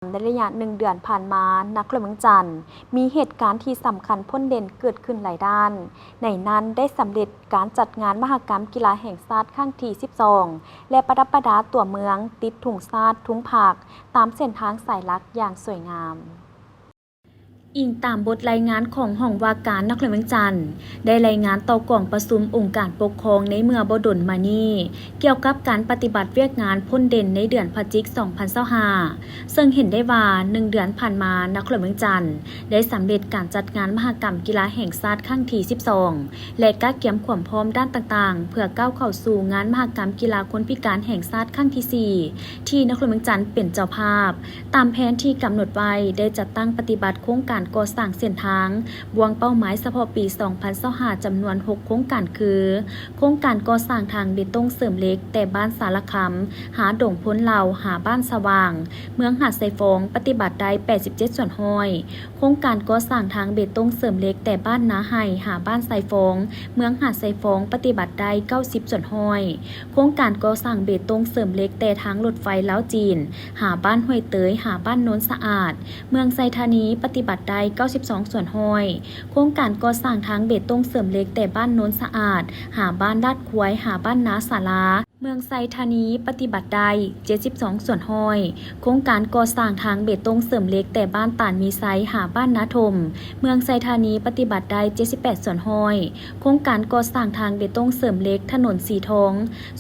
ໃນໄລຍະໜຶ່ງເດືອນຜ່ານມາ, ນະຄອນຫຼວງວຽງຈັນມີເຫດການທີ່ສຳຄັນພົ້ນເດັ່ນເກີດຂຶ້ນຫຼາຍດ້ານ, ໃນນັ້ນໄດ້ສຳເລັດການຈັດງານມະຫະກຳກິລາແຫ່ງຊາດຄັ້ງທີສິບສອງ ແລະ ປະດັບປະດາຕົວເມືອງ ຕິດທຸງຊາດ, ທຸງພັກ ຕາມເສັ້ນທາງສາຍຫຼັກຢ່າງສວຍງາມ. ອີງຕາມບົດລາຍງານຂອງຫ້ອງວ່າການນະຄອນຫຼວງວຽງຈັນ ໄດ້ລາຍງານຕໍ່ກອງປະຊຸມອົງການປົກຄອງໃນເມື່ອບໍ່ດົນມານີ້ ກ່ຽວກັບການປະຕິບັດວຽກງານພົ້ນເດັ່ນໃນເດືອນພະຈິກ ສອງພັນຊາວຫ້າ ເຊິ່ງເຫັນໄດ້ວ່າ ໜຶ່ງເດືອນຜ່ານມາ ນະຄອນຫຼວງວຽງຈັນໄດ້ສຳເລັດການຈັດງານມະຫະກຳກິລາແຫ່ງຊາດຄັ້ງທີສິບສອງ ແລະ ກະກຽມຄວາມພ້ອມດ້ານຕ່າງໆ ເພື່ອກ້າວເຂົ້າສູ່ງານມະຫະກຳກິລາຄົນພິການແຫ່ງຊາດຄັ້ງທີສີ່ ທີ່ນະຄອນຫຼວງວຽງຈັນເປັນເຈົ້າພາບ. ຕາມແຜນທີ່ກຳນົດໄວ້, ໄດ້ຈັດຕັ້ງປະຕິບັດໂຄງການກໍ່ສ້າງເສັ້ນທາງບ່ວງເປົ້າໝາຍສະເພາະປີສອງພັນຊາວຫ້າ ຈຳນວນຫົກໂຄງການຄື ໂຄງການກໍ່ສ້າງທາງເບຕົງເສີມເຫຼັກແຕ່ບ້ານສາລະຄຳ ຫາດົງໂພນເຫຼົ່າ ຫາບ້ານສະຫວ່າງ ເມືອງຫາດຊາຍຟອງ ປະຕິບັດໄດ້ແປດສິບເຈັດສ່ວນຮ້ອຍ, ໂຄງການກໍ່ສ້າງທາງເບຕົງເສີມເຫຼັກແຕ່ບ້ານນາໄຮ່ ຫາບ້ານຊາຍຟອງ ເມືອງຫາດຊາຍຟອງ ປະຕິບັດໄດ້ເກົ້າສິບສ່ວນຮ້ອຍ, ໂຄງການກໍ່ສ້າງເບຕົງເສີມເຫຼັກແຕ່ທາງລົດໄຟລາວ-ຈີນ ຫາບ້ານຫ້ວຍເຕີຍ ຫາບ້ານໂນນສະອາດ ເມືອງໄຊທານີ ປະຕິບັດໄດ້ເກົ້າສິບສອງສ່ວນຮ້ອຍ, ໂຄງການກໍ່ສ້າງທາງເບຕົງເສີມເຫຼັກແຕ່ບ້ານໂນນສະອາດ ຫາບ້ານລາດຄວາຍ ຫາບ້ານນາສາລາ ເມືອງໄຊທານີ ປະຕິບັດໄດ້ເຈັດສິບສອງສ່ວນຮ້ອຍ, ໂຄງການກໍ່ສ້າງທາງເບຕົງເສີມເຫຼັກແຕ່ບ້ານຕານມີໄຊ ຫາບ້ານນາຖົມ ເມືອງໄຊທານີ ປະຕິບັດໄດ້ເຈັດສິບແປດສ່ວນຮ້ອຍ, ໂຄງການກໍ່ສ້າງທາງເບຕົງເສີມເຫຼັກຖະໜົນສີທອງ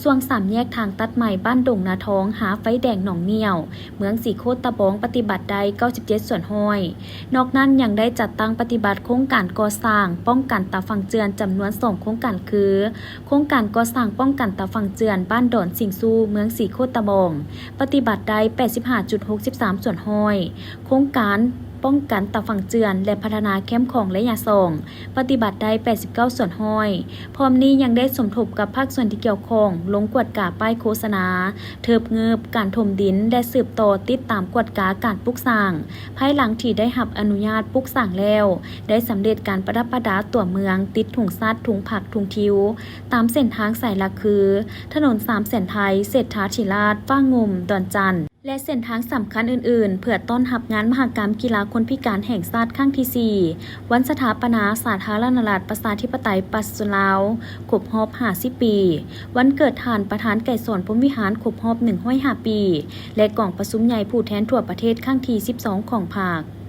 ຊ່ວງສາມແຍກທາງຕັດໃໝ່ບ້ານດົງນາທອງ ຫາໄຟແດງໜອງໜ້ຽວ ເມືອງສີໂຄດຕະບອງ ປະຕິບັດໄດ້ເກົ້າສິບເຈັດສ່ວນຮ້ອຍ. ນອກນັ້ນຍັງໄດ້ຈັດຕັ້ງປະຕິບັດໂຄງການກໍ່ສ້າງປ້ອງກັນຕາຝັ່ງເຈື່ອນຈຳນວນສອງໂຄງການຄື ໂຄງການກໍ່ສ້າງປ້ອງກັນຕາຝັ່ງເຈື່ອນບ້ານດອນຊິງຊູ ເມືອງສີໂຄດຕະບອງ ປະຕິບັດໄດ້ແປດສິບຫ້າຈຸດຫົກສິບສາມສ່ວນຮ້ອຍ, ໂຄງການປ້ອງກັນຕາຝັ່ງເຈື່ອນ ແລະ ພັດທະນາແຄມຂອງໄລຍະສອງ ປະຕິບັດໄດ້ແປດສິບເກົ້າສ່ວນຮ້ອຍ. ພ້ອມນີ້ຍັງໄດ້ສົມທົບກັບພາກສ່ວນທີ່ກ່ຽວຂ້ອງ ລົງກວດກາປ້າຍໂຄສະນາ, ເທີບເງີບ, ການຖົມດິນ ແລະ ສືບຕໍ່ຕິດຕາມກວດກາການປຸກສ້າງ ພາຍຫຼັງທີ່ໄດ້ຮັບອະນຸຍາດປຸກສ້າງແລ້ວ, ໄດ້ສຳເລັດການປະດັບປະດາຕົວເມືອງ ຕິດທຸງຊາດ, ທຸງພັກ, ທຸງທິວ ຕາມເສັ້ນທາງສາຍຫຼັກຄື ຖະໜົນສາມແສນໄທ, ເສດຖາທິລາດ, ຟ້າງຸ່ມ, ດອນຈັນ ແລະ ເສັ້ນທາງສຳຄັນອື່ນໆ ເພື່ອຕ້ອນຮັບງານມະຫະກຳກິລາຄົນພິການແຫ່ງຊາດຄັ້ງທີສີ່ ວັນສະຖາປະນາສາທາລະນະລັດ ປະຊາທິປະໄຕ ປະຊາຊົນລາວ ຄົບຮອບຫ້າສິບປີ, ວັນເກີດທ່ານປະທານໄກສອນ ພົມວິຫານ ຄົບຮອບໜຶ່ງຮ້ອຍຫ້າປີ ແລະ ກອງປະຊຸມໃຫຍ່ຜູ້ແທນທົ່ວປະເທດຄັ້ງທີສິບສອງຂອງພັກ.